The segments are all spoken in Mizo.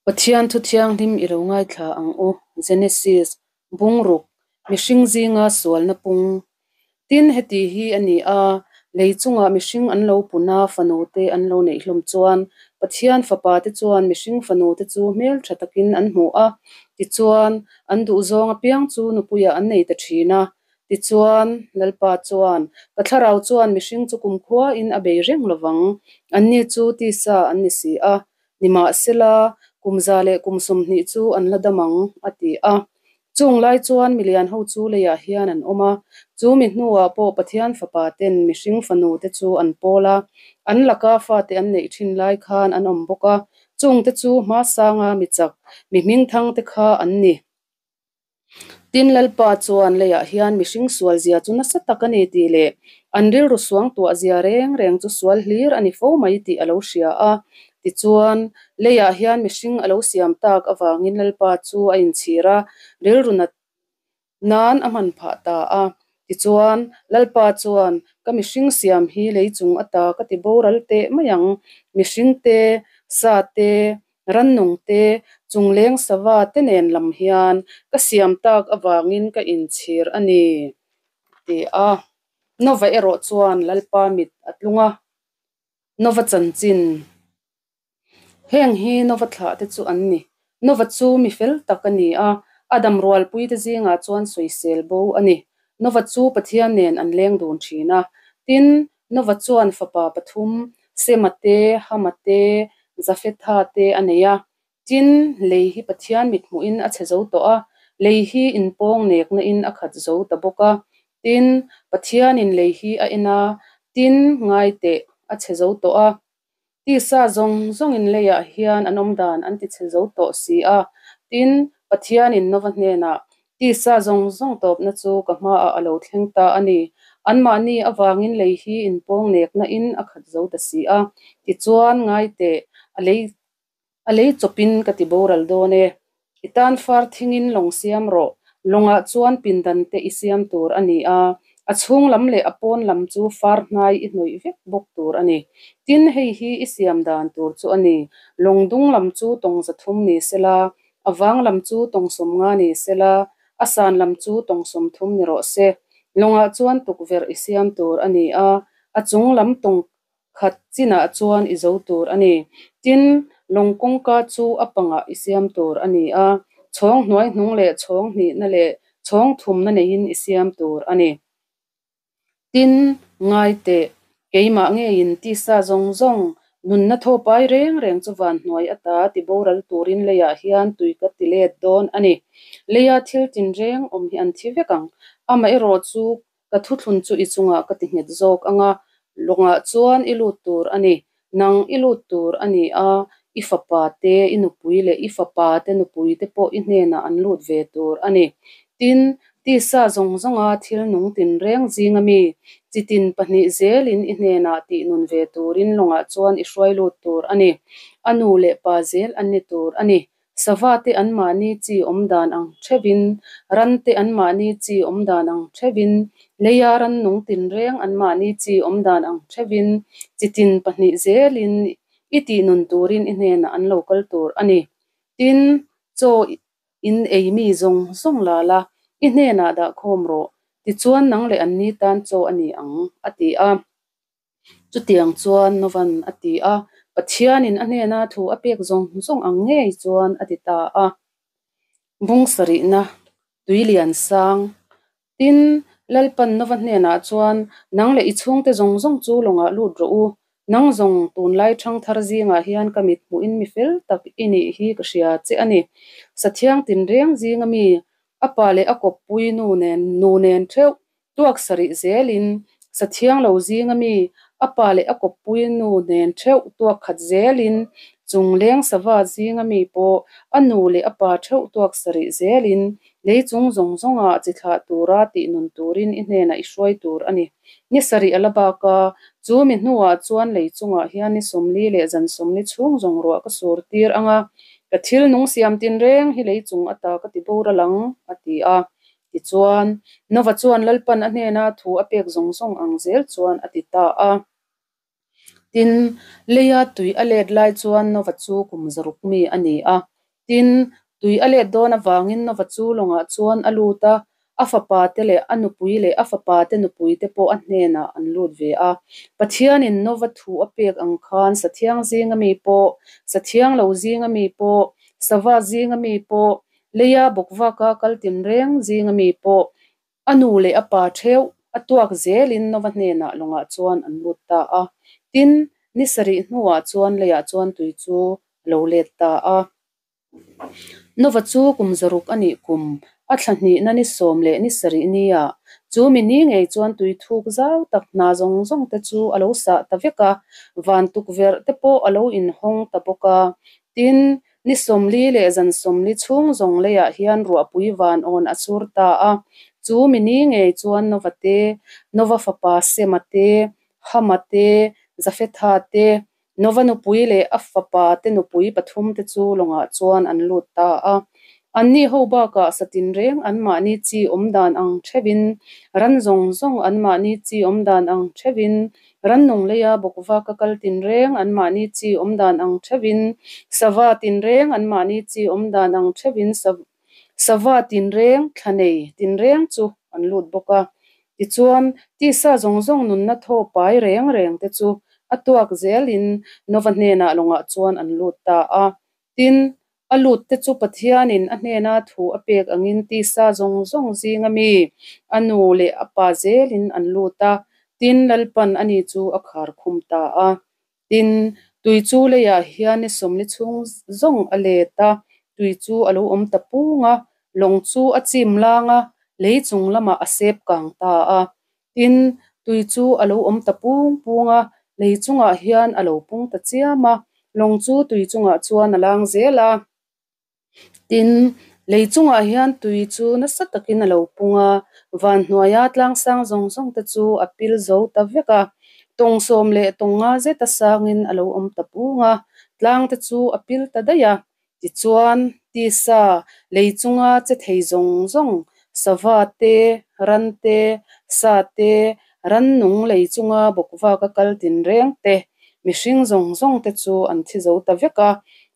Pathian thu thianghlim i lo ngaithla ang u, Genesis, Bungruk, mihring zinga sualna pung. Tin, heti hi a ni a, lei chungah mihring an lo pun a, fanute an lo neih hlawm chuan, Pathian fapate chuan mihring fanute chu hmeltha takin an hmu a, tichuan, an duhzawng apiang chu nupuiah an nei ta thin a. Tichuan, Lalpa chuan, Ka thlarau chuan mihring chu kumkhuain a bei reng lovang, anni chu tisa an ni si a, Nimahsela, kum za leh kum 20 chu an la dam ang, a ti a. Chung lai chuan milian ho chu leiah hian an awm a, chu mi hnuah pawh Pathian fapa ten mihring fanu te chu an pawl a, an laka fate an neih thin lai khan an awm bawk a, chungte chu hmasanga mi chak, mi hmingthang te kha an ni. Tin, Lalpa chuan leiah hian mihring sual zia chu nasa tak a ni tih leh an rilru suang tuah zia reng reng chu sual hlir a ni fo mai tih a lo hria a. Tichuan, leiah hian mihring a lo siam tak avangin Lalpa chu a inchhir a, rilru nat nan a hman phah ta a. Tichuan, Lalpa chuan, Ka mihring siam hi lei chung ata ka ti boral teh mai ang, mihring te, sa te, Rannung te, chungleng sava te nen lam hian ka siam tak avangin ka inchhir a ni, a ti a. Nova erawh chuan Lalpa mit a tlung a, Nova chanchin. Heng hi Nova thlah te chu an ni. Nova chu mi fel tak a ni a, a dam rualpui te zingah chuan sawisel bo a ni. Nova chu Pathian nen an leng dun thin a. Tin, Nova chuan fapa pathum, Sema te, Hama te, Jafetha te a nei a. Tin, lei hi Pathian mithmuhin a chhe zo tawh a, lei hi inpawng nekna in a khat zo ta bawk a. Tin, Pathianin lei hi a en a, tin, ngai teh, a chhe zo tawh a. Tisa zawng zawngin leiah hian an awm dan an ti chhe zo tawh si a. Tin, Pathianin Nova hnenah, Tisa zawng zawng tawpna chu ka hmaah a lo thleng ta a ni. Anmahni avangin lei hi inpawng nekna in a khat zo ta si a. Tichuan, ngai teh, a lei A lei chawpin ka ti boral dawn e. I tan far thingin lawng siam rawh. Lawngah chuan pindan te i siam tur a ni a, a chhung lam leh a pawn lam chu far hnai i hnawih vek bawk tur a ni. Tin, hei hi i siam dan tur chu a ni, lawng dung lam chu tawng 300 ni sela, a vang lam chu tawng 50 ni sela, a san lam chu tawng 30 ni rawh se. Lawngah chuan tukverh i siam tur a ni a, a chung lam tawng Khat chinah chuan i zo tur a ni. Tin, lawng kawngka chu a pangah i siam tur a ni a, chhawng hnuai hnung leh chhawng hnihna leh chhawng thumna neiin i siam tur a ni. Tin, ngai teh, keimah ngeiin tisa zawng zawng, nunna thawpai reng reng chu van hnuai ata ti boral turin leiah hian tui ka ti let dawn a ni. Leia thil tinreng awm hi an thi vek ang. Amaherawh chu Ka thuthlun chu i chungah ka ti nghet zawk ang a, lawngah chuan i lut tur a ni. Nang i lut tur a ni a, i fapa te, i nupui leh i fapa te nupui te pawh i hnenah an lut ve tur a ni. Tin, tisa zawng zawnga thil nung tinreng zinga mi chi tin pahnih zelin i hnenah tih nun ve turin lawngah chuan i hruai lut tur a ni. A nu leh pa zel an ni tur a ni. Sava te anmahni chi awm dan ang theuhin, ran te anmahni chi awm dan ang theuhin, leia rannung tinreng anmahni chi awm dan ang theuhin, chi tin pahnih zelin i tih nun turin i hnenah an lo kal tur a ni. Tin, chaw in ei mi zawng zawng la la, i hnenah dah khawm rawh, tichuan nang leh anni tan chaw a ni ang, a ti a. Chutiang chuan Novan a ti a, Pathianin a hnena thu a pek zawng zawng ang ngei chuan a ti ta a. Bung sarihna, tui lian sang. Tin, Lalpan Nova hnenah chuan, Nang leh i chhungte zawng zawng chu lawngah lut rawh u. Nang zawng tunlai ṭhangthar zingah hian ka mit hmuhin mi fel tak i nih hi ka hria che a ni. Sathiang tinreng zinga mi, a pa leh a kawppui nu nen nu nen ṭheuh Tuak sarih zelin Sathiang lo zinga mi a pa leh a kawppui nu nen theuh tuak khat zelin Chungleng sava zinga mi pawh a nu leh a pa theuh tuak sarih zelin lei chung zawng zawnga chi thlah tura tih nun turin i hnenah i hruai tur a ni. Ni sarih a la bak a, chu mi hnuah chuan lei chungah hian ni 40 leh zan 40 chhung zawng ruah ka sur tir ang a, ka thil nung siam tinreng hi lei chung ata ka ti boral ang, a ti a. Tichuan, Nova chuan Lalpan a hnena thu a pek zawng zawng ang zel chuan a ti ta a. Tin, leia tui a let lai chuan Nova chu kum 600 mi a ni a. Tin, tui a let dawn avangin Nova chu lawngah chuan a lut a, a fapate leh a nupui leh a fapate nupuite pawh a hnenah an lut ve a. Pathianin Nova thu a pek ang khan sathiang zinga mi pawh, sathiang lo zinga mi pawh, sava zinga mi pawh, leia bawkvaka kal tinreng zinga mi pawh, a nu leh a pa theuh a tuak zelin Nova hnenah lawngah chuan an lut ta a. Tin, ni sarih hnuah chuan leiah chuan tui chu a lo let ta a. Nova chu kum zaruk a nih kum, a thla hnihna ni sawm leh ni sarih nia, chu mi ni ngei chuan tui thuk zau tak hna zawng zawng te chu a lo sah ta vek a, van tukverh te pawh a lo inhawng ta bawk a. Tin, ni sawmli leh zan sawmli chhung zawng leiah hian ruahpui van awn a sur ta a. Chu mi ni ngei chuan Nova te, Nova fapa Sema te, Hama te, Jafetha te, Nova nupui leh a fapa te nupui pathum te chu lawngah chuan an lut ta a. Anni ho bakah sa tinreng anmahni chi awm dan ang theuhin, ran zawng zawng anmahni chi awm dan ang theuhin, rannung leia bawkvaka kal tinreng anmahni chi awm dan ang theuhin, sava tinreng anmahni chi awm dan ang theuhin sava tinreng, thla nei tinreng chu an lut bawk a. Tichuan, tisa zawng zawng nunna thaw pai reng reng te chu a tuak zelin Nova hnenah lawngah chuan an lut ta a. Tin, a lut te chu Pathianin a hnena thu a pek angin tisa zawng zawng zinga mi, a nu leh a pa zelin an lut a, tin, Lalpan ani chu a khar khum ta a. Tin, tui chu leiah hian ni sawmli chhung zawng a let a, tui chu a lo awm ta pung a, lawng chu a chim lang a, lei chung lamah a sep kang ta a. Tin, tui chu a lo awm ta pung pung a, lei chungah hian a lo pung ta chiam a, lawng chu tui chungah chuan a lang zel a. Tin, lei chungah hian tui chu nasa takin a lo pung a, van hnuaia tlangsang zawng zawng te chu a pil zo ta vek a. Tawng sawm leh tawng nga zeta sangin a lo awm ta pung a, tlang te chu a pil ta daih a. Tichuan, tisa, lei chunga che thei zawng zawng, sava te, ran te, sa te, rannung lei chunga bawkvaka kal tinreng te, mihring zawng zawng te chu an thi zo ta vek a.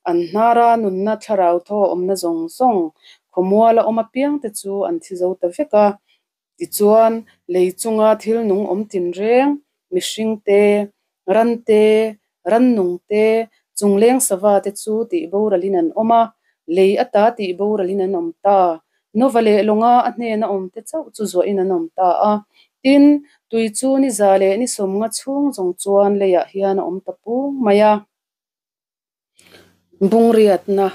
An hnara nunna thlarau thaw awmna zawng zawng, khawmuala awm apiang te chu an thi zo ta vek a. Tichuan, lei chunga thil nung awm tinreng, mihring te, ran te, rannung te, chungleng sava te chu tih boralin an awm a, lei ata tih boralin an awm ta. Nova leh lawnga a hnena awm te chauh chu zuahin an awm ta a. Tin, tui chu ni za leh ni sawmnga chhung zawng chuan leiah hian a awm ta pung mai a. Bungriatna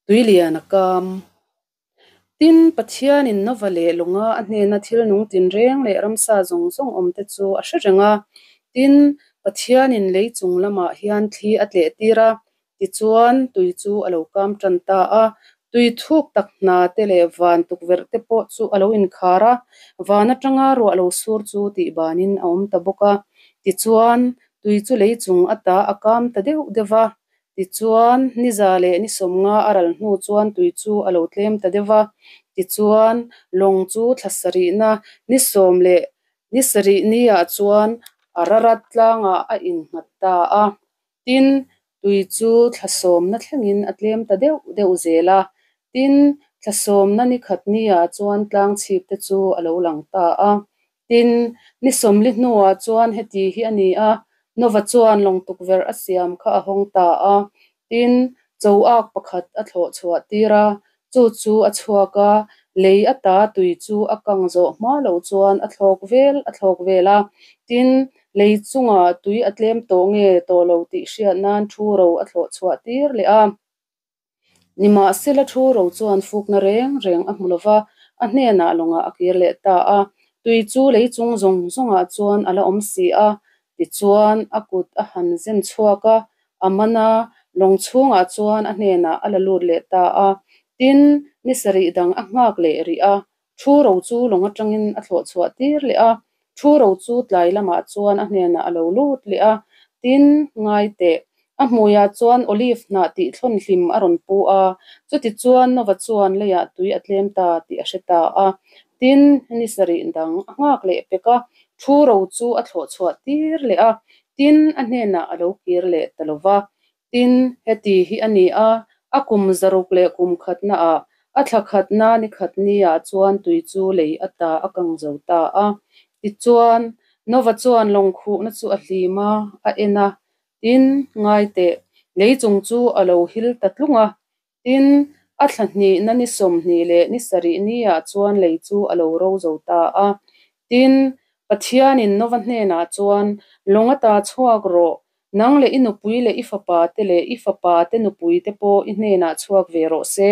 Tuilian a kam. Tin, Pathianin Nova leh lawnga a hnena thil nung tinreng leh ramsa zawng zawng awmte chu a hre reng a. Tin, Pathianin lei chung lamah hian thli a tleh tir a, tichuan tui chu a lo kam tan ta a. Tui thuk tak hna te leh van tukverh te pawh chu a lo inkhar a, van atanga ruah lo sur chu tih banin a awm ta bawk a. Tichuan, tui chu lei chung ata a kam ta deuh deuh va. Tichuan, ni za leh ni sawmnga a ral hnu chuan tui chu a lo tlem ta deuh va. Tichuan, lawng chu thla sarihna ni sawm leh ni sarih niah chuan Ararat tlangah a innghat ta a. Tin, tui chu thla sawmna thlengin a tlem ta deuh deuh zel a. Tin, thla sawmna ni khat niah chuan tlang chhip te chu a lo lang ta a. Tin, ni sawmli hnuah chuan heti hi a ni a, Nova chuan lawng tukverh a siam kha a hawng ta a. Tin, choak pakhat a thlawh chhuah tir a, chu chu a chhuak a, lei ata tui chu a kang zawh hma loh chuan a thlawk vel a thlawk vel a. Tin, lei chungah tui a tlem tawh nge tawh lo tih hriat nan thu ro a thlawh chhuah tir leh a. Nimahsela thu ro chuan fukna reng reng a hmu lo va, a hnenah lawngah a kir leh ta a. Tui chu lei chung zawng zawngah chuan a la awm si a. Tichuan, a kut a han zen chhuak a, a man a, lawng chhungah chuan a hnenah a la lut leh ta a. Tin, ni sarih dang a nghak leh rih a, thu ro chu lawng atangin a thlawh chhuah tir leh a. Thu ro chu tlai lamah chuan a hnenah a lo lut leh a, tin, ngai teh. A hmuiah chuan olive hnah tih thlawn hlim a rawn pu a, chutichuan Nova chuan leiah tui a tlem ta tih a hre ta a. Tin, ni sarih dang a nghak leh pek a, thu ro chu a thlawh chhuah tir leh a, tin, a hnenah a lo kir leh ta lo va. Tin, heti hi a ni a, A kum 600 leh kum khatnaah, a thla khatna ni khat niah chuan tui chu lei ata a kang zo ta a. Tichuan, Nova chuan lawng khuhna chu a hlim a, a en a, tin, ngai teh, lei chung chu a lo hil ta tlung a. Tin, a thla hnihna ni 20 leh ni sarih niah chuan lei chu a lo ro zo ta a. Tin, Pathianin Nova hnenah chuan, Lawng ata chhuak rawh, nang leh i nupui leh i fapa te leh i fapa te nupui te pawh i hnenah chhuak ve rawh se.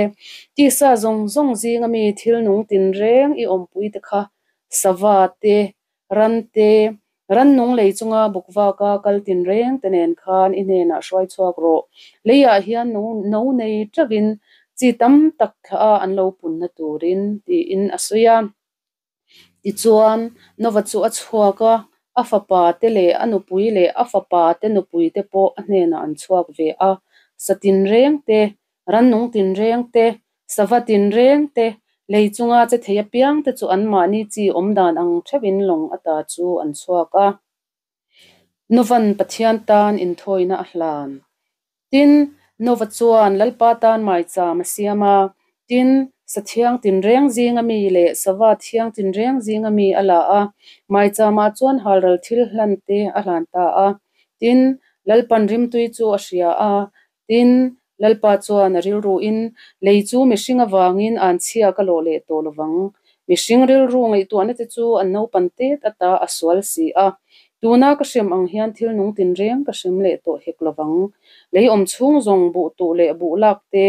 Tisa zawng zawng zinga mi thil nung tinreng i awmpui te kha sava te, ran te, rannung lei chunga buk vaka kal tinreng te nen khan i hnenah hruai chhuak rawh. Leiah hian no no nei teuhin chi tam tak thlah a an lo punna turin, tiin a sawi a. Tichuan, Nova chu a chhuak a, a fapa te leh a nupui leh a fapa te nupui te pawh a hnenah an chhuak ve a. Sa tinreng te, rannung tinreng te, sava tinreng te, lei chunga che thei apiang te chu anmahni chi awm dan ang theuhin lawng ata chu an chhuak a. Nova'n Pathian tan inthawina a hlan. Tin, Nova chuan Lalpa tan maicham a siam a, tin, sa thiang tinreng zinga mi leh sava thiang tinreng zinga mi a la a, maichamah chuan halral thil hlan te a hlan ta a. Tin, Lalpan rimtui chu a hria a, tin, Lalpa chuan a rilruin, Lei chu mihring avangin an chhia ka lawh leh tawh lovang. Mihring rilru ngaihtuahna te chu an naupan tet ata a sual si a. Tuna ka hrem ang hian thil nung tinreng ka hrem leh tawh hek lovang. Lei awm chhung zawng buh tuh leh buh lak te,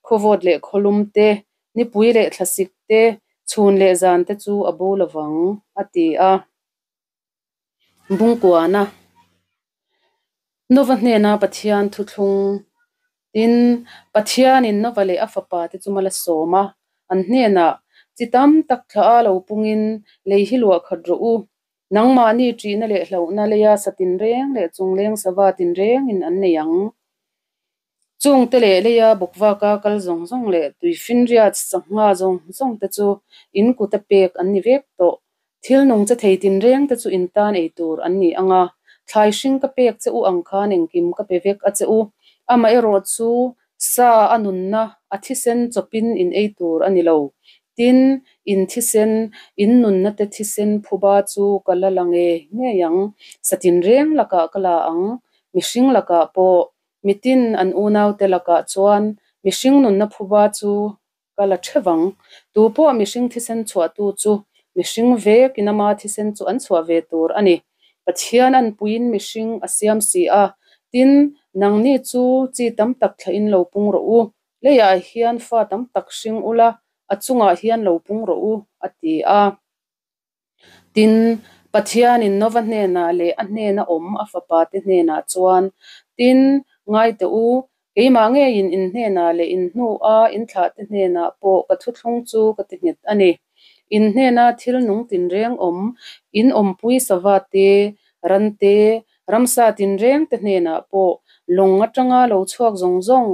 khawvawt leh khawlum te, nipui leh thlasik te, chhun leh zan te chu a bo lovang, a ti a. Bungkuana Nova hnena Pathian thuthlung Tin, Pathianin Nova leh a fapa te chu mal a sawm a, an hnenah, Chi tam tak thla a lo pungin lei hi luah khat rawh u. Nangmahni ṭihna leh hlauhna leia sa tinreng leh chungleng sava tinrengin an nei ang. Chungte leh leia bawkvaka kal zawng zawng leh tuifinriat sangha zawng zawng te chu in kuta pek an ni vek tawh. Thil nung che thei tinreng te chu in tan ei tur an ni ang a, thlai hring ka pek che u ang khan engkim ka pe vek a che u. Amaherawhchu sa a nunna a thisen chawpin in ei tur a ni lo. Tin, in thisen, in nunna te thisen phuba chu ka la la ngei ngei ang, sa tinreng lakah ka la ang, mihring lakah pawh Mitin an unaute lakah chuan mihring nunna phuba chu ka la theuh ang. Tu pawh mihring thisen chhuahtu chu mihring vekin ama thisen chu an chhuah ve tur a ni. Pathian an puiin mihring a siam si a, tin, nangni chu chi tam tak thlahin lo pung rawh u. Leiah hian fa tam tak hring ula, a chungah hian lo pung rawh u, a ti a. Tin, Pathianin Nova hnenah leh a hnena awm a fapate hnenah chuan, Tin, ngai teh u, keimah ngeiin in hnenah leh in hnua in thlahte hnenah pawh ka thuthlung chu ka ti nghet a ni. In hnena thil nung tinreng awm, in awmpui sava te, ran te, ramsa tinreng te hnenah pawh lawng atanga lo chhuak zawng zawng,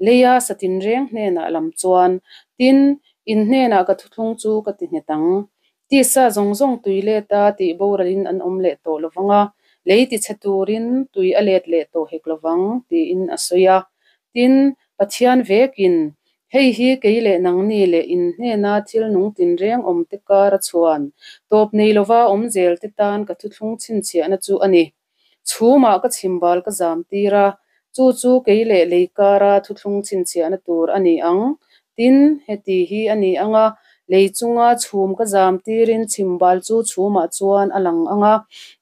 leia sa tinreng hnenah lam chuan, tin, In hnenah ka thuthlung chu ka ti nghet ang. Tisa zawng zawng tui let a tih boralin an awm leh tawh lovang a, lei tichhe turin tui a let leh tawh hek lovang, tiin a sawi a. Tin, Pathian vekin, Hei hi kei leh nangni leh in hnena thil nung tinreng awmte kar a chhuan, tawp nei lova awm zelte tan ka thuthlung chhinchhiahna chu a ni. Chhumah ka chhimbal ka zam tir a, chu chu kei leh lei kara thuthlung chhinchhiahna tur a ni ang. Tin, heti hi a ni ang a, lei chunga chhum ka zam tirin chhimbal chu chhumah chuan a lang ang a,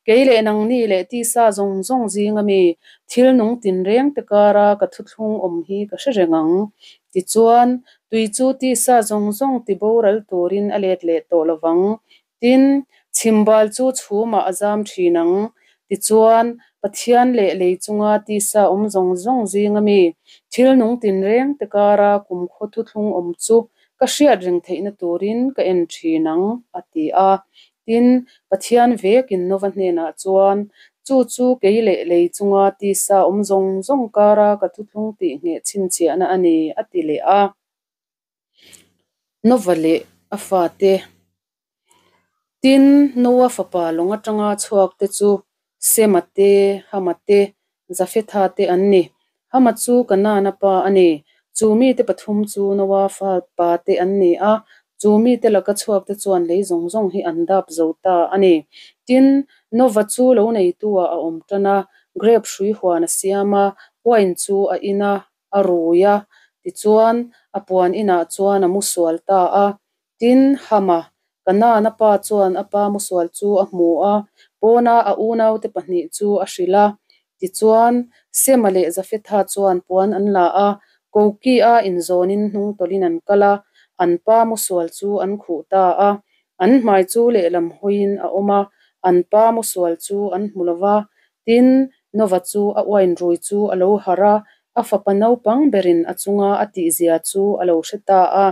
kei leh nangni leh tisa zawng zawng zinga mi thil nung tinreng te kara ka thuthlung awm hi ka hre reng ang. Tichuan, tui chu tisa zawng zawng tiboral turin a let leh tawh lovang. Tin, chhimbal chu chhumah a zam thin ang. Tichuan, Pathian leh lei chunga tisa awm zawng zawng zinga mi thil nung tinreng te kara kumkhaw thuthlung awm chu ka hriat reng theihna turin ka en thin ang, a ti a. Tin, Pathian vekin Nova hnenah chuan, Chu chu kei leh lei chunga tisa awm zawng zawng kara ka thuthlung tih ngheh chhinchhiahna a ni, a ti leh a. Nova leh a fate. Tin, Noa fapa lawng atanga chhuak te chu Sema te, Hama te, Jafetha te an ni. Hama chu Kanaana pa a ni. Chu mite pathum chu Noa fapa te an ni a, chu mite laka chhuak te chuan lei zawng zawng hi an dap zo ta a ni. Tin, Nova chu lo neitu-ah a awm tan a, grep hrui huan a siam a, uain chu a in a, a rui a, tichuan a puan inah chuan a mu sual ta a. Tin, Hama, Kanaan-a pa chuan a pa mu sual chu a hmu a, pawna a unaute pahnih chu a hrilh a. Tichuan, Sema leh Jafetha chuan puan an la a, Koki-a inzawnin hnungtawlhin an kal a, an pa mu sual chu an khuh ta a. An hmai chu lehlam hawiin a awm a, an pa mu sual chu an hmu lo va. Tin, Nova chu a uain rui chu a lo harh a, a fapa naupang berin a chunga a tihzia chu a lo hre ta a.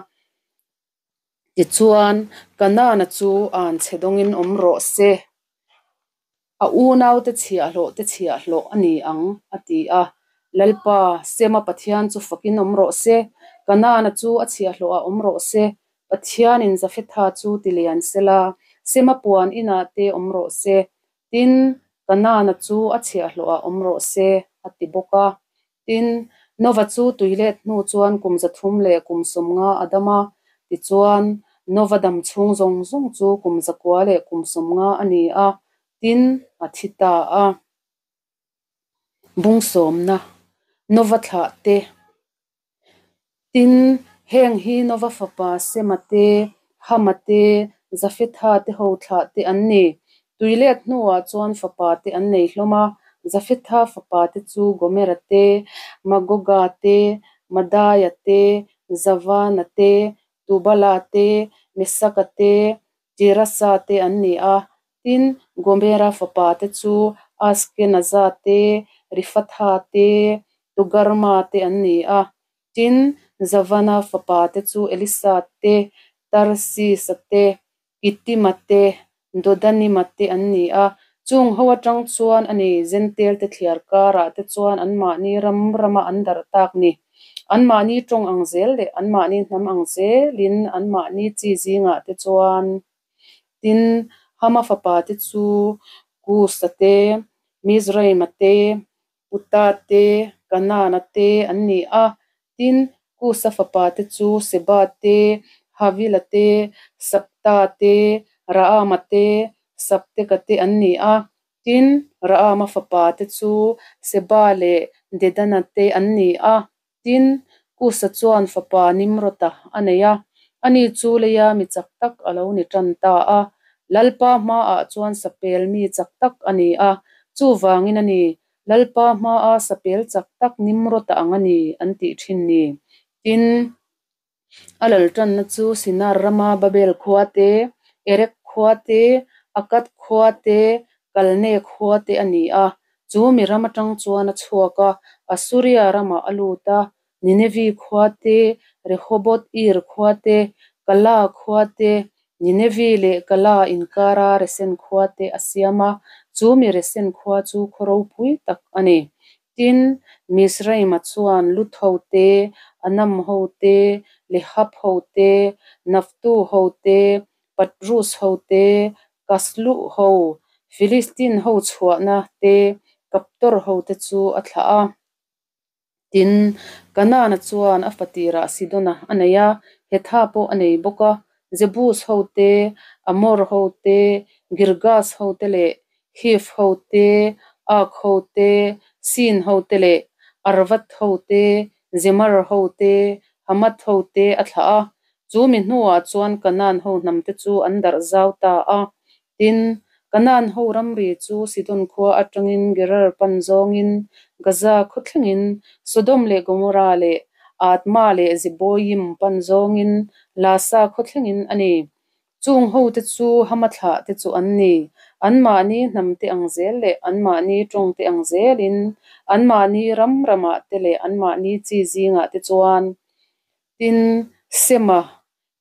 Tichuan, Kanaana chu an chhe dawngin awm rawh se, a unaute chhiahhlawh te chhiahhlawh a ni ang, a ti a. Lalpa, Sema Pathian chu fakin awm rawh se, Kanaana chu a chhiahhlawhah awm rawh se, Pathianin Jafetha chu ti lian sela, Sema puan inah te awm rawh se, tin, Kanaana chu a chhiahhlawhah awm rawh se, a ti bawk a. Tin, Nova chu tui let hnu chuan kum 300 leh kum 50 a dam a, tichuan, Nova dam chhung zawng zawng chu kum 900 leh kum 50 a ni a, tin, a thi ta a. Bung sawmna, Nova thlah te. Tin, heng hi Nova fapa Sema te, Hama te, Jafetha te ho thlah te an ni. Tui let hnuah chuan fapa te an nei hlawm a, Jafetha fapa te chu Gomera te, Magoga te, Madaia te, Javana te, Tubala te, Mesaka te, Tirasa te an ni a. Tin, Gomera fapa te chu Askenaza te, Rifatha te, Togarma te an ni a. Tin, Javana fapa te chu Elisa te, Tarsisa te, Kitima te, Dodanima te an ni a. Chung ho atang chuan a ni, Jentail te thliar karah te chuan anmahni ram rama an darh tak ni. Anmahni tawng ang zel leh anmahni hnam ang zelin anmahni chi zingah te chuan. Tin, Hama fapa te chu Kusa te, Mizraima te, Puta te, Kanaana te an ni a. Tin, Kusa fapa te chu Seba te, Havila te, Sabta te, Raama te, Sabteka te an ni a. Tin, Raama fapa te chu Seba leh Dedana te an ni a. Tin, Kusa chuan fapa Nimrota a nei a, ani chu leia mi chak tak a lo ni tan ta a. Lalpa hmaah chuan sapel mi chak tak a ni a, chuvangin a ni, Lalpa hmaa sapel chak tak Nimrota ang a ni, an tih thin ni. Tin, A lal tanna chu Sinar rama Babel khua te, Erek khua te, Akkad khua te, Kalne khua te a ni a. Chu mi ram atang chuan a chhuak a, Assuria ramah a lut a, Ninevi khua te, Rehoboth-ir khua te, Kala khua te, Ninevi leh Kala inkara Resen khua te a siam a, chu mi Resen khua chu khaw ropui tak a ni. Tin, Mizraima chuan Lut ho te, Anam ho te, Lehab ho te, Naftu ho te, Patrus ho te, Kasluh ho, Filistin ho chhuahna te, Kaptor ho te chu a thlah a. Tin, Kanaana chuan a fatirah Sidona a nei a, Hetha pawh a nei bawk a, Jebus ho te, Amor ho te, Girgas ho te leh Hiv ho te, Ak ho te, Sin ho te leh Arvad ho te, Zemar ho te, Hamath ho te a thlah a. Chu mi hnuah chuan Kanaan ho hnamte chu an darh zau ta a. Tin, Kanaan ho ramri chu Sidon khua atangin Gerar pan zawngin Gaza khaw thlengin, Sodom leh Gomorrah leh Adma leh Zeboiim pan zawngin Lasa khaw thlengin a ni. Chung hote chu Hama thlah te chu an ni. Anmahni hnamte ang zel leh anmahni tawngte ang zelin, anmahni ram ramah te leh anmahni chi zingah te chuan. Tin, Sema,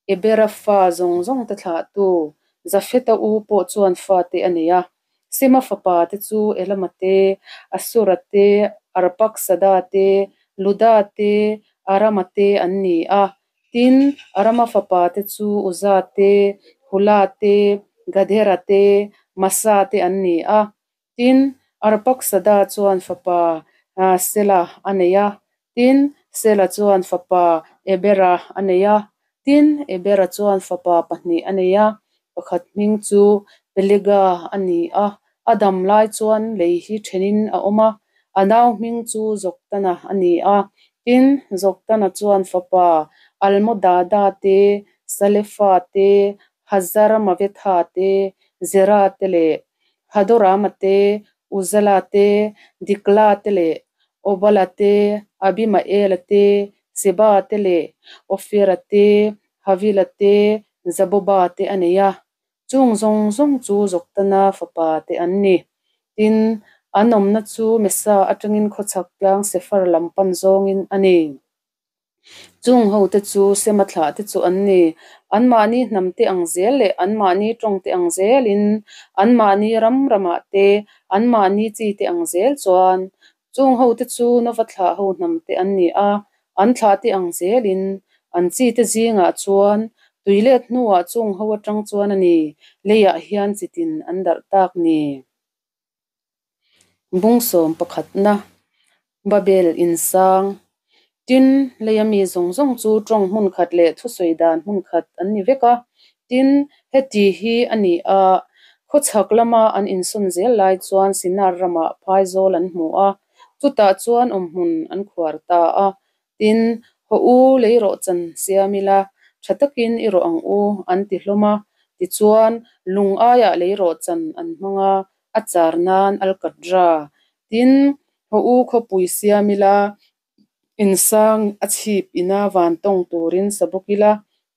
Ebera fa zawng zawng te thlahtu, Jafeta u pawh chuan fate a nei a. Sema fapa te chu Elama te, Asura te, Arpaksada te, Luda te, Arama te an ni a. Tin, Arama fapa te chu Uza te, Hula te, Gadera te, Masa te an ni a. Tin, Arpaksada chuan fapa Sela a nei a. Tin, Sela chuan fapa Ebera a nei a. Tin, Ebera chuan fapa pahnih a nei a, pakhat hming chu Pelega a ni a, a dam lai chuan lei hi thenin a awm a, a nau hming chu Joktana a ni a. Tin, Joktana chuan fapa Almodada te, Salefa te, Hazarmavetha te, Zera te leh Hadorama te, Uzala te, Dikla te leh Obala te, Abimaela te, Seba te leh Ofira te, Havila te, Zaboba te a nei a. Chung zawng zawng chu Joktana fapa te an ni. Tin, an awmna chu Mesa atangin khawchhak tlang Sefar lam pan zawngin a ni. Chung hote chu Sema thlah te chu an ni. Anmahni hnam te ang zel leh anmahni tawng te ang zelin, anmahni ram ramah te, anmahni chi te ang zel chuan. Chung hote chu Nova thlah ho hnam te an ni a, an thlah te ang zelin, an chi te zingah chuan tui let hnuah chung ho atang chuan a ni, leiah hian chitin an darh tak ni. Bung sawm pakhatna, Babel insang. Tin, leia mi zawng zawng chu tawng hmun khat leh thusawi dan hmun khat an ni vek a. Tin, heti hi a ni a, khawchhak lama an insawn zel lai chuan Sinar ramah phaizawl an hmu a, chutah chuan awmhmun an khuar ta a. Tin, Haw u, lei rawh chan siam ila, tha takin i rawh ang u, an ti hlawm a. Tichuan, lung aiah lei rawh chan an hmang a, a char nan alkatra. Tin, Haw u, khawpui siam ila, insang a chhip ina van tawng turin sa bawk ila,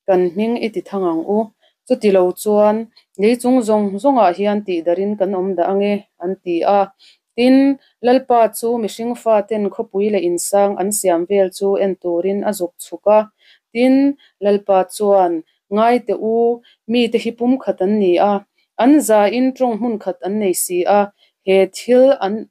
kan hming i ti thang ang u. Chuti lo chuan, lei chung zawng zawngah hian tihdarhin kan awm dah ange, an ti a. Tin, Lalpa chu mihring faten khawpui leh insang an siam vel chu en turin a zuk chhuk a. Tin, Lalpa chuan, Ngai teh u, mite hi pumkhat an ni a, an zain tawng hmunkhat an nei si a, he thil an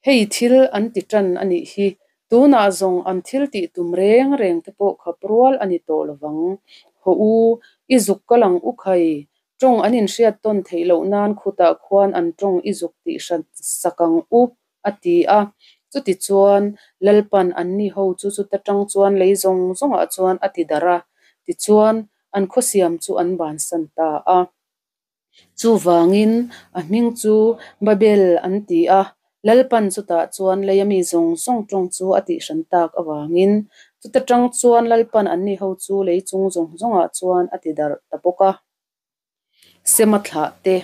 Hei thil an ti tan a nih hi. Tunah zawng an thil tih tum reng reng te pawh khap rual a ni tawh lovang. Haw u, i zuk kal ang u khai. Tawng an inhriat tawn theih loh nan khutah khuan an tawng i zuk tih hran sak ang u, a ti a. Chutichuan, Lalpan anni ho chu chuta tang chuan lei zawng zawngah chuan a ti darh a. Tichuan, an khawsiam chu an bansan ta a. Chuvangin a hming chu Babel an ti a, Lalpan chutah chuan leia mi zawng zawng tawng chu a tihhran tak avangin chuta tang chuan Lalpan anni ho chu lei chung zawng zawngah chuan a ti darh ta bawk a. Sema thlah te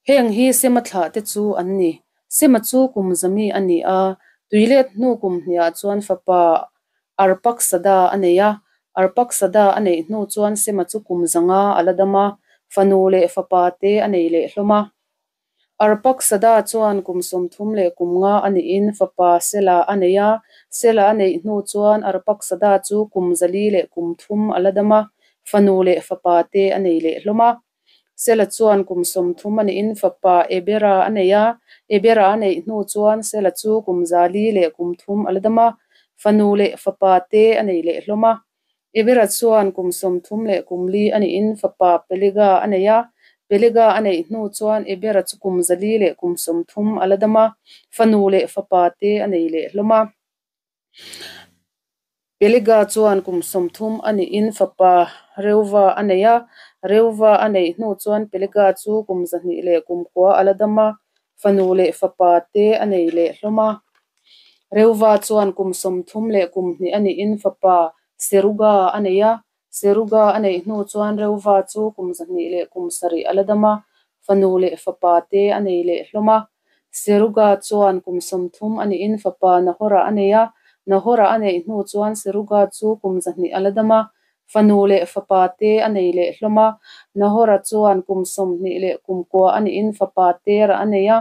Heng hi Sema thlah te chu an ni. Sema chu kum zami a ni a, tuilet hnu kum hniah chuan fapa Arpaksada a nei a, Arpaksada a neih hnu chuan Sema chu kum zanga a la dam a, fanu leh fapa te a nei leh hlawm a. Arpaksada chuan kum 30 leh kum nga a nihin fapa Sela a nei a, Sela a neih hnu chuan Arpaksada chu kum 400 leh kum thum a la dam a, fanu leh fapa te a nei leh hlawm a. Sela chuan kum 30 a nihin fapa Ebera a nei a, Ebera a neih hnu chuan Sela chu kum 400 leh kum thum a la dam a, fanu leh fapa te a nei leh hlawm a. Ebera chuan kum 30 leh kum li a nihin fapa Pelega a nei a, Pelega a neih hnu chuan Ebera chu kum 400 leh kum 30 a la dam a, fanu leh fapa te a nei leh hlawm a. Pelega chuan kum 30 a nihin fapa Reuva a nei a, Reuva a neih hnu chuan Pelega chu kum 200 leh kum kua a la dam a, fanu leh fapa te a nei leh hlawm a. Reuva chuan kum 30 leh kum hnih a nihin fapa Seruga a nei a, Seruga a neih hnu chuan Reuva chu kum 200 leh kum sarih a la dam a, fanu leh fapa te a nei leh hlawm a. Seruga chuan kum 30 a nihin fapa Nahora a nei a, Nahora a neih hnu chuan Seruga chu kum 200 a la dam a, fanu leh fapa te a nei leh hlawm a. Nahora chuan kum 20 leh kum kua a nihin fapa Tera a nei a,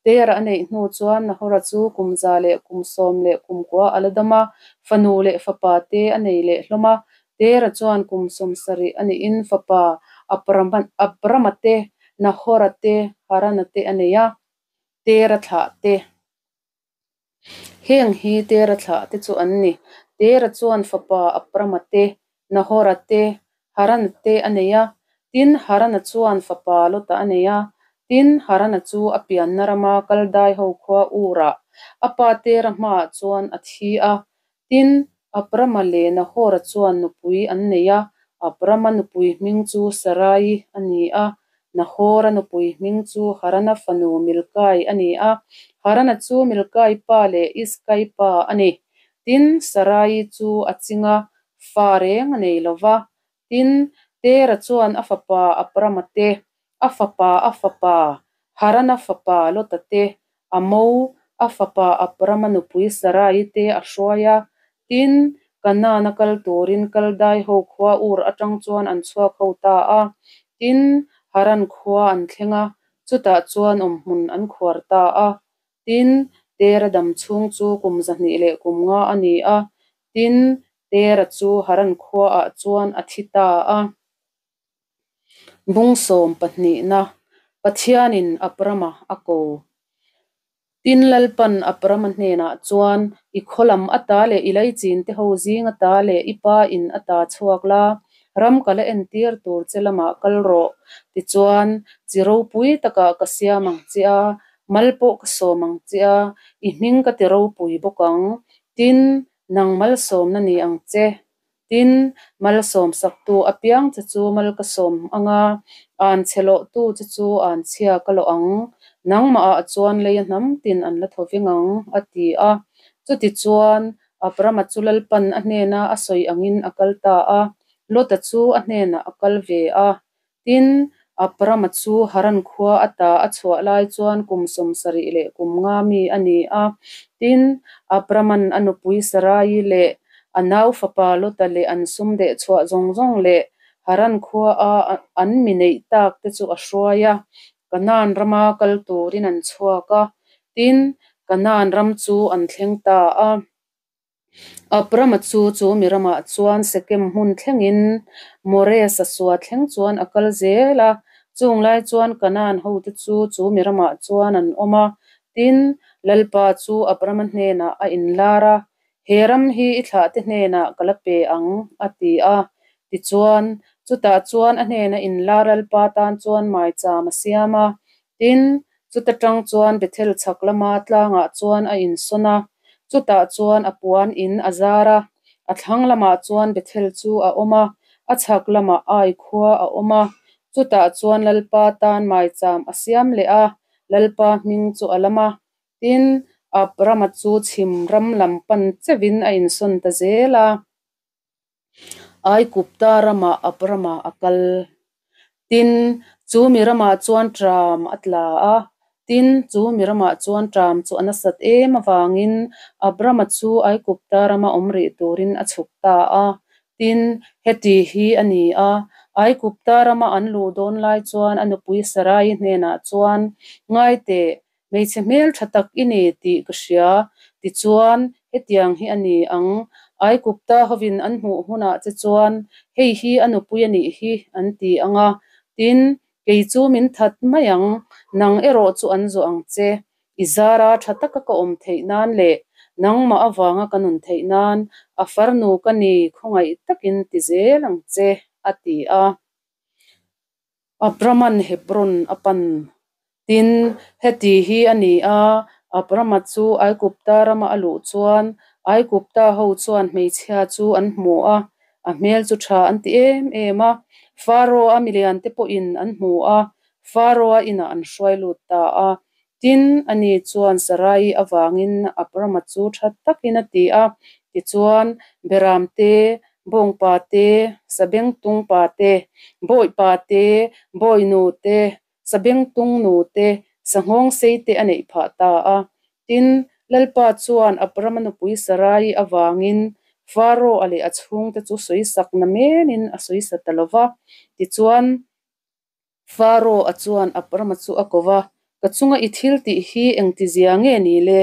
Tera a neih hnu chuan Nahora chu kum 100 leh kum sawm leh kum kua a la dam a, fanu leh fapa te a nei leh hlawm a. Tera chuan kum 70 a nihin fapa Abrama te, Nahora te, Harana te a nei a, Tera thlah te. Heng hi Tera thlah te chu an ni. Tera chuan fapa Abrama te, Nahora te, Harana te a nei a. Tin, Harana chuan fapa Lota a nei a. Tin, Harana chu a pianna rama Kaldai ho khua Urah a pa Tera hmaah chuan a thi a. Tin, Abrama leh Nahora chuan nupui an nei a, Abrama nupui hming chu Sarai a ni a, Nahora nupui hming chu Harana fanu Milkai a ni a, Harana chu Milkai pa leh Iskai pa a ni. Tin, Sarai chu a ching a, fa reng a nei lo va. Tin, Tera chuan a fapa Abrama te, a fapa a fapa Harana fapa Lota te, a mo, a fapa Abrama nupui Sarai te a hruai a. Tin, Kanaan-a kal turin Kaldai ho khua Ur atang chuan an chhuak ho ta a. Tin, Haran khua an thleng a, chutah chuan awmhmun an khuar ta a. Tin, Tera dam chhung chu kum 250 a ni a. Tin, Tera chu Haran khuaah chuan a thi ta a. Bung sawm pahnihna, Pathianin Abrama a ko. Tin, Lalpan Abrama hnenah chuan, I khaw lam ata leh i leichinte ho zing ata leh i pa in ata chhuak la, ram ka la entir tur che lamah kal rawh. Tichuan, chi ropui takah ka siam ang che a, mal pawh ka sawm ang che a, i hming ka ti ropui bawk ang. Tin, nang malsawmna ni ang che. Tin, malsawmsaktu apiang che chu mal ka sawm ang a, an chhe lawhtu che chu an chhia ka lawh ang. Nangmahah chuan lei a hnam tin an la thaw veng ang, a ti a. Chutichuan, Abrama chu Lalpan a hnena a sawi angin a kal ta a, Lota chu a hnenah a kal ve a. Tin, Abrama chu Haran khua ata a chhuah lai chuan kum 75 mi a ni a. Tin, Abraman a nupui Sarai leh a nau fapa Lota leh an sum deh chhuah zawng zawng leh Haran khua a an mi neih tak te chu a hruai a, Kanaan rama kal turin an chhuak a. Tin, Kanaan ram chu an thleng ta a. Abrama chu chu mi ramah chuan Sekem hmun thlengin More sasua thleng chuan a kal zel a. Chung lai chuan Kanaan hote chu chu mi ramah chuan an awm a. Tin, Lalpa chu Abrama hnenah a inlar a, He ram hi i thlahte hnenah ka la pe ang, a ti a. Tichuan, chutah chuan a hnena inlar Lalpa tan chuan maicham a siam a. Tin, chuta tang chuan Bethel chhak lama tlangah chuan a insawn a, chutah chuan a puan in a zar a. A thlang lamah chuan Bethel chu a awm a, a chhak lamah Ai khua a awm a. Chutah chuan Lalpa tan maicham a siam leh a, Lalpa hming chu a lam a. Tin, Abrama chu chhim ram lam pan chevin a insawn ta zel a. Aigupta ramah Abrama a kal. Tin, chu mi ramah chuan ṭam a tla a. Tin, chu mi ramah chuan ṭam chu a nasat em avangin Abrama chu Aigupta rama awm rih turin a chhuk ta a. Tin, heti hi a ni a, Aigupta rama an luh dawn lai chuan a nupui Sarai hnenah chuan, Ngai teh, Hmeichhe hmel tha tak i ni tih ka hria. Tichuan, hetiang hi a ni ang, Aigupta hovin an hmuh hunah che chuan, Hei hi a nupui a nih hi, an ti ang a. Tin, kei chu min that mai ang, nang erawh chu an zawh ang che. I zara tha taka ka awm theih nan leh nangmah avanga ka nun theih nan, a farnu ka ni khawngaih takin ti zel ang che, a ti a. Abraman Hebron a pan. Tin, heti hi a ni a, Abrama chu Aigupta rama a luh chuan Aigupta ho chuan hmeichhia chu an hmu a, a hmel chu tha an ti em em a. Faro-a miliante pawhin an hmu a, Faro-a inah an hruai lut ta a. Tin, ani chuan Sarai avangin Abrama chu tha takin a ti a. Tichuan, Beram te, Bawngpa te, Sabengtungpa te, Bawipa te, Bawinu te, Sabengtungnu te, Sanghawngsei te a neih phah ta a. Tin, Lalpa chuan Abrama nupui Sarai avangin Faro-a leh a chhungte chu sawisak na menin a sawisa ta lo va. Tichuan, Faro-a chuan Abrama chu a ko va, Ka chunga i thil tih hi engtizia nge ni le?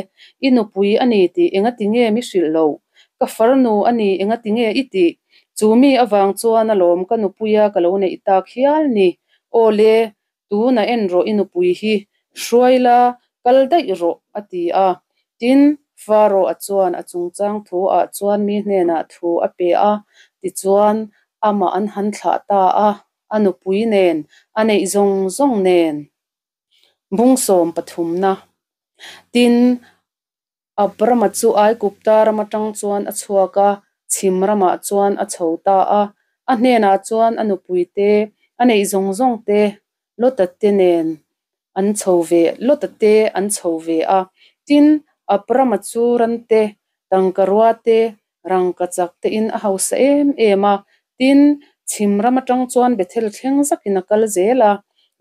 I nupui a ni tih engati nge mi hrilh loh? Ka farnu a ni engati nge i tih? Chu mi avang chuan alawm ka nupuia ka lo neih tak hial ni. Aw le, tuna en rawh i nupui hi, hruai la, kal daih rawh, a ti a. Tin, Faro-a chuan a chungchang thu-ah chuan mi hnenah thu a pe a, tichuan amah an han thlah ta a. A nupui nen, a neih zawng zawng nen. Bung sawm pathumna. Tin, Abrama chu Aigupta ram atang chuan a chhuak a, chhim ramah chuan a chho ta a. A hnenah chuan a nupui te, a neih zawng zawng te, Lota te nen an chho ve, Lota te an chho ve a. Tin, Abrama chu ran te, tangkarua te, rangkachak tein a hausa em em a. Tin, chhim ram atang chuan Bethel thleng zakin a kal zel a.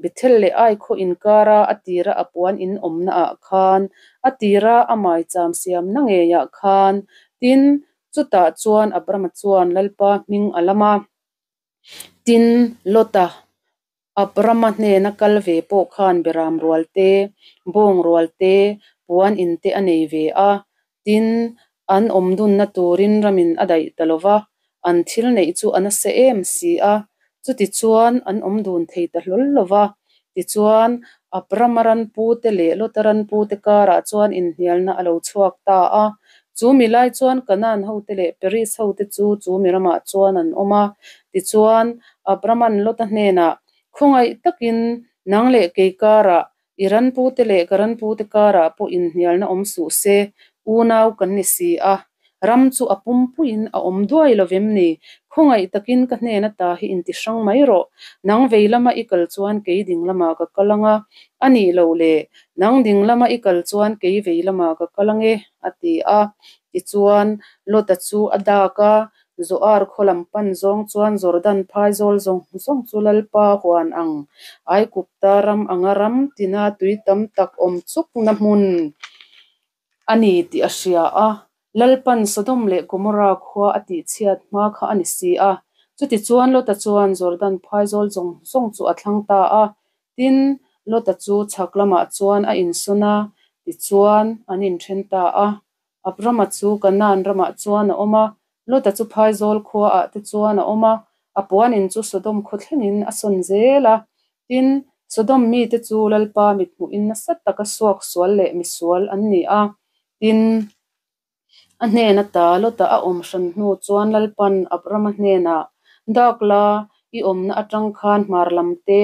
Bethel leh Ai khaw inkara a tira a puan in awmnaah khan, a tira a maicham siamna ngeiah khan, tin, chutah chuan Abrama chuan Lalpa hming a lam a. Tin, Lota, Abrama hnena kal ve pawh khan beram rual te, bawng rual te, puan in te a nei ve a. Tin, an awm dunna turin ramin a daih ta lo va, an thil neih chu a nasa em si a. Chutichuan, an awm dun thei ta hlawl lo va. Tichuan, Abrama ranpute leh Lota ranpute karah chuan inhnialna a lo chhuak ta a. Chu mi lai chuan Kanaan hote leh Peris hote chu chu mi ramah chuan an awm a. Tichuan, Abrama'n Lota hnenah, Khawngaih takin nang leh kei karah, i ranpute leh ka ranpute karah pawh inhnialna awm suh se, unau kan ni si a. Ram chu a pumpuiin a awm duai lo vem ni? Khawngaih takin ka hnen ata hi inti hrang mai rawh. Nang vei lama i kal chuan kei ding lamah ka kal ang a, a nih loh le, nang ding lama i kal chuan kei vei lamah ka kal ang e, a ti a. Tichuan, Lota chu a dak a, Zoar khaw lam pan zawng chuan Jordan phaizawl zawng zawng chu Lalpa huan ang, Aigupta ram anga ram tina tui tam tak awm chukna hmun a ni tih a hria a. Lalpan Sodom leh Gomorra khua a tihchhiat hma kha a ni si a. Chutichuan Lota chuan Jordan phaizawl zawng zawng chu a thlang ta a. Tin, Lota chu chhak lamah chuan a insawn a, tichuan an inthen ta a. Abrama chu Kanaan ramah chuan a awm a, Lota chu phaizawl khuaah te chuan a awm a, a puanin chu Sodom khaw thlengin a sawn zel a. Tin, Sodom mite chu Lalpa mithmuhin nasa taka suaksual leh misual an ni a. Tin, a hnen ata Lota a awm hran hnu chuan Lalpan Abrama hnenah, Dak la, i awmna atang khan hmar lam te,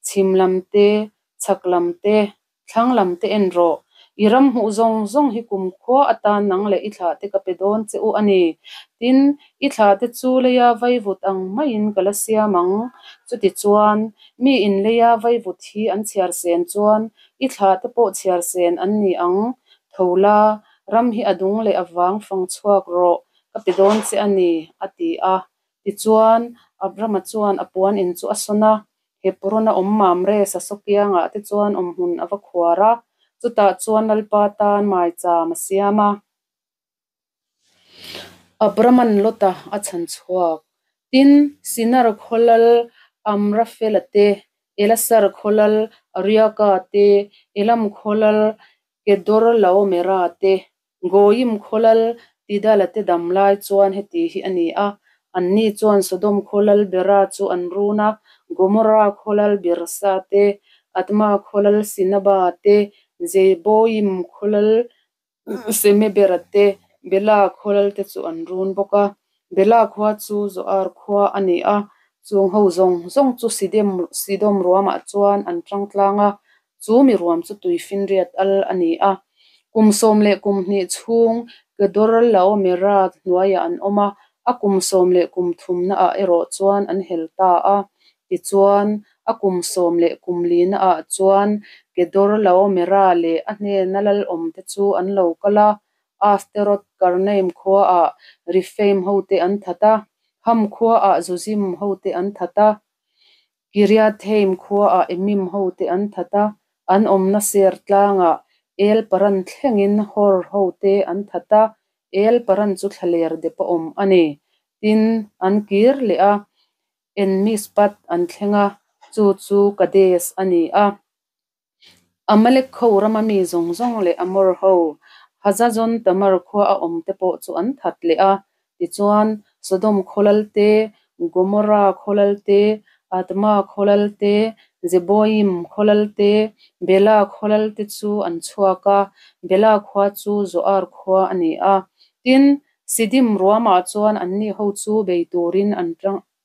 chhim lam te, chhak lam te, Thlang lam te en rawh. I ram hmuh zawng zawng hi kumkhua atan nang leh i thlah te ka pe dawn che u a ni. Tin, i thlah te chu leia vaivut ang maiin ka la siam ang. Chutichuan, mi in leia vaivut hi an chhiar sen chuan i thlah te pawh chhiar sen an ni ang. Tho la, ram hi a dung leh a vang fang chhuak rawh, ka pe dawn che a ni, a ti a. Tichuan, Abrama chuan a puan in chu a sawn a, Hebron-a awm Mamre Sasokiangah te chuan awmhmun a va khuar a, chutah chuan Lalpa tan maicham a siam a. Abrama'n Lota a chhan chhuak. Tin, Sinar khaw lal Amrafela te, Elasar khaw lal Ariaka te, Elam khaw lal Kedorlaomera te, Goyim khaw lal Tidala te dam lai chuan heti hi a ni a, anni chuan Sodom khaw lal Bera chu an run a, Gomorra khaw lal Birsa te, Adma khaw lal Sinaba te, Zeboim khaw lal Semebera te, Bela khaw lal te chu an run bawk a. Bela khua chu Zoar khua a ni a, chung ho zawng zawng chu Sidom ruamah chuan an tang tlang a, Chu mi ruam chu tuifinriat al a ni a. Kum 12 chhung Kedorlaomera hnuaiah an awm a, a kum 13naah erawh chuan an hel ta a. Tichuan, a kum 14naah chuan Kedorlaomera leh a hnena lalawmte chu an lo kal a, Asteroth Karnaim khuaah Rephaim hote an that a, Ham khuaah Zuzim hote an that a. Kiriathaim khuaah Emim hote an that a, an awmna ser tlangah El Paran thlengin Hor hote an that a, El Paran chu thlaler dep a awm a ni. Tin, an kir leh a, En-Mishpat an thleng a, chu chu Kadesh a ni a. Amalek ho rama mi zawng zawng leh Amor ho, Hazazon Tamar khua a awm te pawh chu an that leh a. Tichuan, Sodom khaw lal te, Gomorra khaw lal te, Adma khaw lal te, Zeboim khaw lal te, Bela khaw lal te chu an chhuak a, Bela khua chu Zoar khua a ni a. Tin, Sidim ruamah chuan anni ho chu bei turin an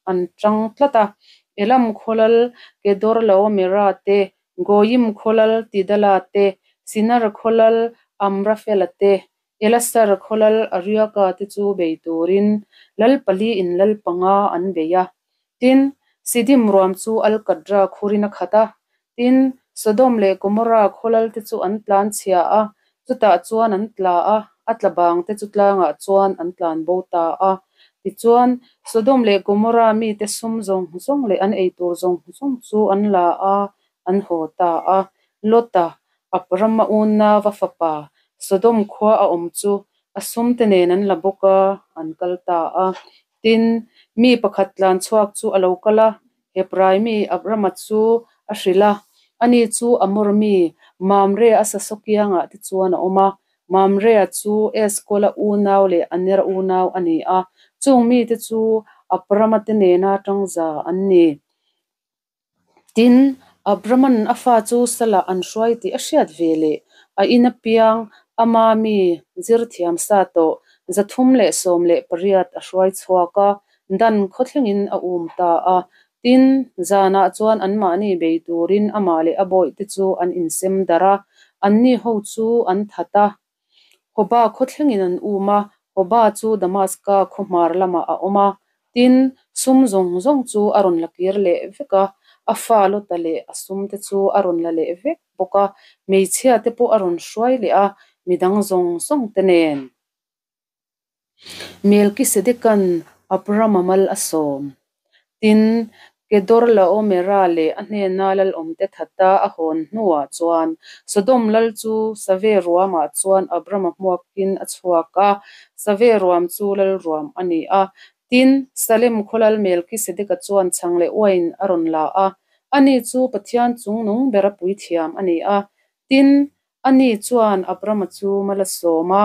an tang tlat a. Elam khaw lal Kedorlaomera te, Goyim khaw lal Tidala te, Sinar khaw lal Amrafela te, Elasar khaw lal Arioka te chu bei turin lal paliin lal panga an bei a. Tin, Sidim ruam chu Alkatra khurin a khat a. Tin, Sodom leh Gomorra khaw lalte chu an tlan chhia a, chutah chuan an tla a, a tla bangte chu tlangah chuan an tlan bo ta a. Tichuan, Sodom leh Gomorra mite sum zawng zawng leh an eitur zawng zawng chu an la a, an haw ta a. Lota, Abrama unauva fapa, Sodom khua a awm chu a sumte nen an la bawk a, an kal ta a. Tin, mi pakhat tlan chhuak chu a lo kal a, Hebrai mi Abrama chu a hrilh a, ani chu Amor mi Mamre-a sasaw kiangah te chuan a awm a. Mamre-a chu Eskola unau leh Anera unau a ni a, chung mite chu Abrama te nena tangza an ni. Tin, Abrama'n a fa chu salah an hruai tih a hriat ve leh a in apiang ama mi zir thiam sa tawh 318 a hruai chhuak a, Dan khaw thlengin a um ta a. Tin, zanah chuan anmahni bei turin amah leh a bawihte chu an insem darh a, anni ho chu an that a. Hoba khaw thlengin an um a, Hoba chu Damaska khaw hmar lamah a awm a. Tin, sum zawng zawng chu a rawn la kir leh vek a, a fa Lota leh a sumte chu a rawn la leh vek bawk a, hmeichhia te pawh a rawn hruai leh a, midang zawng zawng te nen. Melkisedekan Abrama mal a sawm. Tin, Kedorlaomera leh a hnena lalawmte thata a hawn hnuah chuan Sodom lal chu Save ruamah chuan Abrama hmuakin a chhuak a, Save ruam chu lal ruam a ni a. Tin, Salem khaw lal Melkisedeka chuan chhang leh uain a rawn la a, ani chu Pathian chungnung bera puithiam a ni a. Tin, Ani chuan Abrama chu mal a sawm a,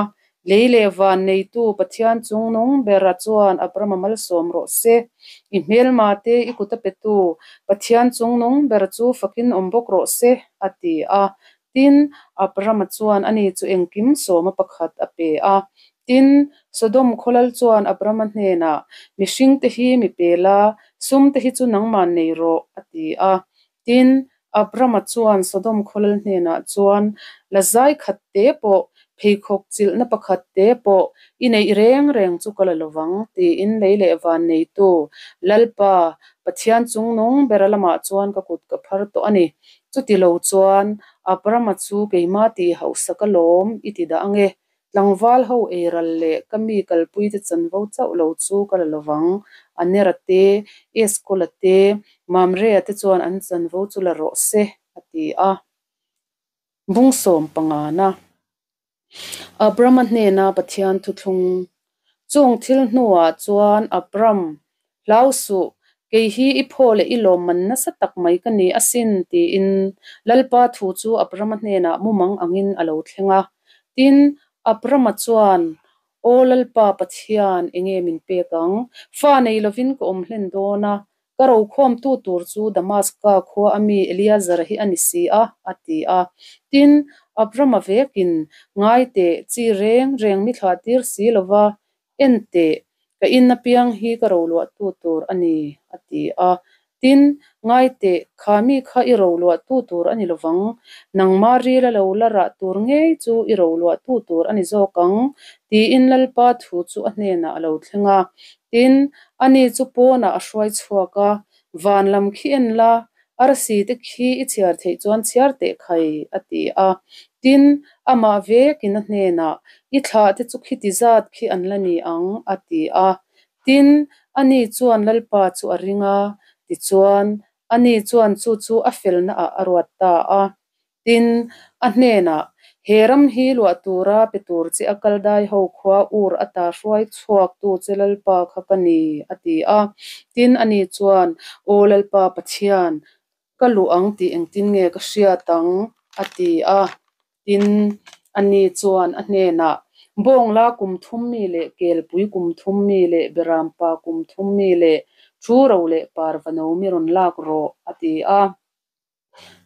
Lei leh van neitu Pathian chungnung bera chuan Abrama malsawm rawh se. I hmelma te i kut a petu Pathian chungnung bera chu fakin awm bawk rawh se, a ti a. Tin, Abrama chuan ani chu engkim sawma pakhat a pe a. Tin, Sodom khawlal chuan Abrama hnenah, Mihringte hi mi pe la, sumte hi chu nangman nei rawh, a ti a. Tin, Abrama chuan Sodom khawlal hnenah chuan, La zai khat te pawh, pheikhawk chilhna pakhat te pawh i neih reng reng chu ka la lovang, tiin lei leh van neitu Lalpa, Pathian chungnung bera lamah chuan ka kut ka phar tawh a ni. Chuti lo chuan, Abrama chu keimah tih hauhsak alawm i ti dah ange, Tlangval ho eiral leh ka mi kalpuite chanvo chauh lo chu ka la lovang. Anera te, Eskola te, Mamrea te chuan an chanvo chu la rawh se, a ti a. Bung sawm pangana Abrama hnena Pathian thuthlung Chung thil hnuah chuan Abram, Hlau suh, kei hi i phaw leh i lawmman nasa tak mai ka ni asin, tiin Lalpa thu chu Abrama hnenah mumang angin a lo thleng a. Tin, Abrama chuan, Aw Lalpa Pathian, enge min pek ang? Fa nei lovin ka awm hlen dawn a, ka rokhawmtu tur chu Damaska khua a mi Eliazar hi a ni si a, a ti a. Tin, Abrama vekin, Ngai teh, chi reng reng mi thlah tir si lova, En teh, ka in apiang hi ka roluahtu tur a ni, a ti a. Tin, ngai teh, kha mi kha i roluahtu tur a ni lovang, nangma ril a lo la rah tur ngei chu i roluahtu tur a ni zawk ang, tiin Lalpa thu chu a hnenah a lo thleng a. Tin, ani chu pawnah a hruai chhuak a, Van lam khi en la, Arsi te khi i chhiar theih chuan chhiar teh khai, a ti a. Tin, amah vekin a hnenah, I thlah te chu khiti zat khi an la ni ang, a ti a. Tin, ani chuan Lalpa chu a ring a, tichuan, ani chuan chu chu a felnaah a ruat ta a. Tin, a hnenah, He ram hi luah tura pe tur che a kal dai ho khua ur ata hruai chhuaktu che Lalpa kha ka ni, a ti a. Tin, ani chuan, Aw Lalpa Pathian, ka luh ang tih engtin nge ka hriat ang? a ti a. Tin, ani chuan a hnenah, Bawngla kum thum mi leh kelpui kum thum mi leh berampa kum thum mi leh thu ro leh parvano mi rawn lak rawh, a ti a.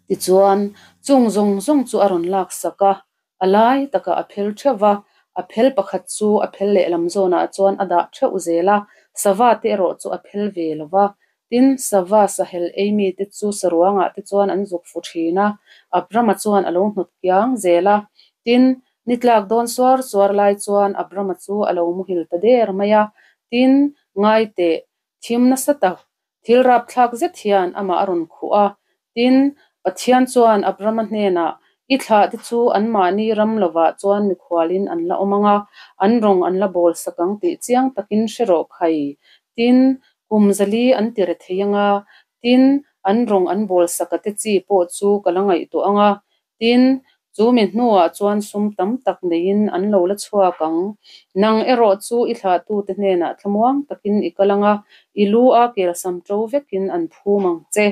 Tichuan, chung zawng zawng chu a rawn laksak a, a lai takah a phel theuh va, a phel pakhat chu a phel lehlam zawnah chuan a dah theuh zel a, sava te erawh chu a phel ve lo va. Tin, sava sahel ei mite chu saruangah te chuan an zuk fu thin a, Abrama chuan a lo hnawt kiang zel a. Tin, Ni tlak dawn suar suar lai chuan Abrama chu a lo muhil ta der mai a. Tin, ngai teh, thim nasa tak, thil rapthlak zet hian amah a rawn khuh a. Tin, Pathian chuan Abrama hnenah, I thlahte chu anmahni ram lovah chuan mikhualin an la awm ang a, an rawng an la bawl sak ang tih chiang takin hre rawh khai. Tin, kum zali an ti re thei ang a, tin, an rawng an bawl sak a te chi pawh chu ka la ngaihtuah ang a. Tin, chu mi hnuah chuan sum tam tak neiin an lo la chhuak ang. Nang erawh chu i thlahtute hnenah thlamuang takin i kal ang a, i lu a kelsam ṭo vekin an phum ang che.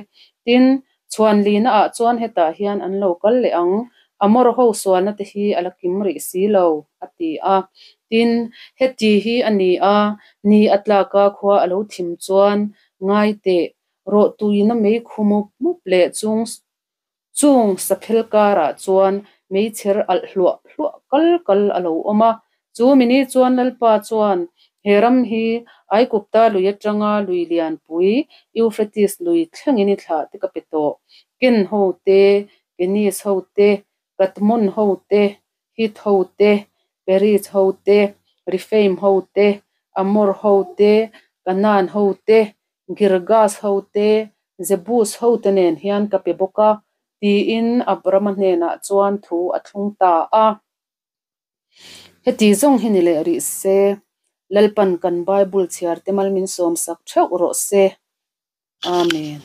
Tin, Chhuanlina ah chuan hetah hian an lo kal leh ang, Amor ho sualna te hi a la kim rih si lo, a ti a. Tin, heti hi a ni a, ni a tlak a khua a lo thim chuan ngai teh, rawhtuina mei khu mup mup leh chung chung saphel karah chuan meichher alh hluah hluah kal kal a lo awm a. Chu mini chuan Lalpa chuan he ram hi Aigupta lui atanga lui lianpui Euphrates lui thlengin i thlah te ka pe tawh. Ken ho te, Kenis ho te, Katmon ho te, Hit ho te, Periz ho te, Rephaim ho te, Amor ho te, Kanaan ho te, Girgas ho te, Jebus ho te nen hian ka pe bawk a, tiin Abrama hnenah chuan thu a thlung ta a. Heti zawng hi ni leh rih se, Lalpan kan Bible chhiar te mal min sawmsak theuh rawh se. Amen.